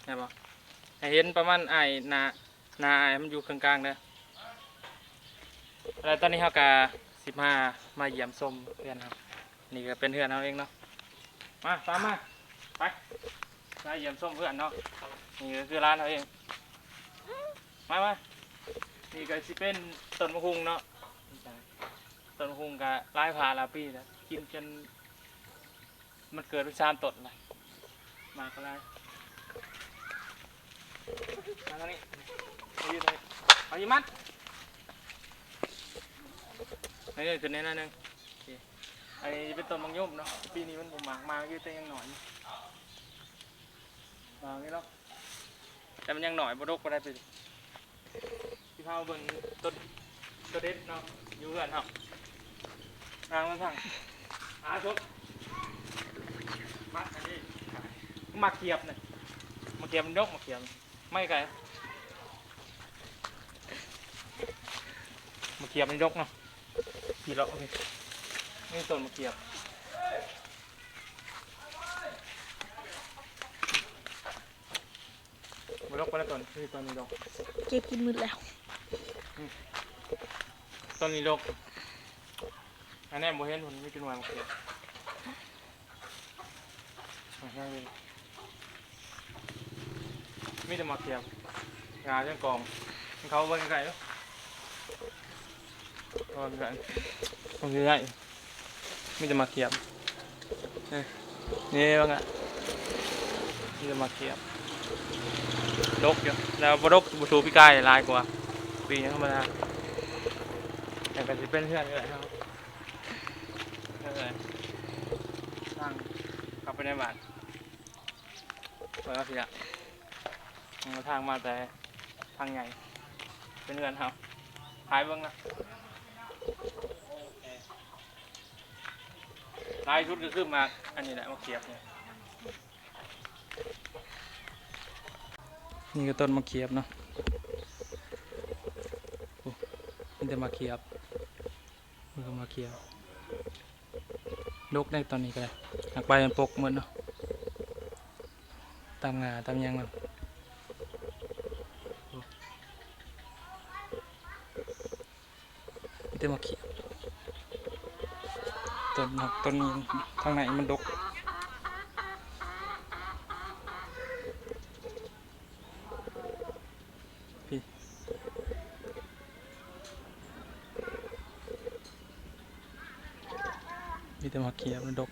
ໄດ້ບໍ່? ໃຫ້ເຫັນປະມານອ້າຍ ໜ້າ ໜ້າອ້າຍມັນຢູ່ເຄິ່ງກາງເດີ. ແລ້ວຕອນນີ້ເຮົາກະຊິພາມາຢ້ຽມຊົມເຮືອນເຮົາ. ນີ້ກະເປັນເຮືອນເຮົາເອງເນາະ. ມາ ຕາມມາ ໄປ ມາຢ້ຽມຊົມເຮືອນເນາະ. ນີ້ກະຄືຮ້ານເຮົາເອງ. ມາ ມາ. ນີ້ກະຊິເປັນຕົ້ນໝາກຫຸ່ງເນາະ. ຕົ້ນໝາກຫຸ່ງກະຫຼາຍພາຫຼາຍປີແລ້ວ ກິນຈົນ ມັນເກີດເປັນສາມຕົ້ນລະ ໝາກກະຫຼາຍ. ມາທາງນີ້ ເອົາຢູ່ໃສ ເອົາຢູ່ມັດ ໃຫ້ເດີນຂຶ້ນແດ່ໜ້ອຍໜຶ່ງ. ໂອເຄ ອັນນີ້ເປັນຕົ້ນໝາກຍົມເນາະ. ປີນີ້ມັນບໍ່ໝາກ ໝາກຢູ່ແຕ່ຍັງໜ້ອຍ ໝາກນີ້ເນາະ. ແຕ່ມັນຍັງໜ້ອຍ ບໍ່ດົກປານໃດປີນີ້. ຊິພາມາເບິ່ງຕົ້ນ ຕົ້ນເດັດເນາະ ຢູ່ເຮືອນເຮົາ. ທາງມາທາງ ອາ ສົບ ມາອັນນີ້ ໝາກຂຽບນະ ໝາກຂຽບມັນດົກ ໝາກຂຽບ ໄມ້ໄກ່ ໝາກຂຽບມັນດົກເນາະ. ພີ້ເລາະ ນີ້ຕົ້ນໝາກຂຽບ. ບໍ່ດົກປານໃດຕົ້ນ ຄືຕົ້ນນີ້ດົກ. ເກັບກິນໝົດແລ້ວ ຕົ້ນນີ້ດົກ. ອັນນີ້ບໍ່ເຫັນ ມັນມີແຕ່ໜ່ວຍໝາກຂຽບ. ມີແຕ່ໝາກຂຽບ ງາຍັງກອງ. ເຂົ້າເບິ່ງໃກ້ໆ ເບິ່ງໃກ້ໆ ເບິ່ງໃກ້ໆ ມີແຕ່ໝາກຂຽບ. ເອີ ນີ້ເບິ່ງອະ ມີແຕ່ໝາກຂຽບ ດົກຢູ່ ແຕ່ວ່າບໍ່ດົກ ບໍ່ສູ້ປີກາຍ ຫຼາຍກວ່າປີທຳມະດາ. ແຕ່ກະຊິເປັນເຮືອນເອື້ອຍເຮົາ ເອີ ທາງເຂົ້າໄປໃນບ້ານ. ເບິ່ງເອົາພີ້ລະ ທາງມາແຕ່ທາງໃຫຍ່ ເປັນເຮືອນເຮົາ. ຖ່າຍເບິ່ງນະ ຫຼາຍສຸດກະຄືໝາກອັນນີ້ແຫຼະ ໝາກຂຽບນີ້. ນີ້ກະຕົ້ນໝາກຂຽບເນາະ. ໂອ້ ມີແຕ່ໝາກຂຽບ ເບິ່ງໝາກຂຽບ. ດົກໄດ໋ຕອນນີ້ກະໄດ້ ຫາກໃບມັນປົກໝົດເນາະ ຕາມງ່າຕາມຫຍັງມັນ. ໂອ້ ມີແຕ່ໝາກຂຽບ ຕົ້ນ ຕົ້ນນີ້ ທາງໃນມັນດົກ. ພີ້ ມີແຕ່ໝາກຂຽບມັນດົກ.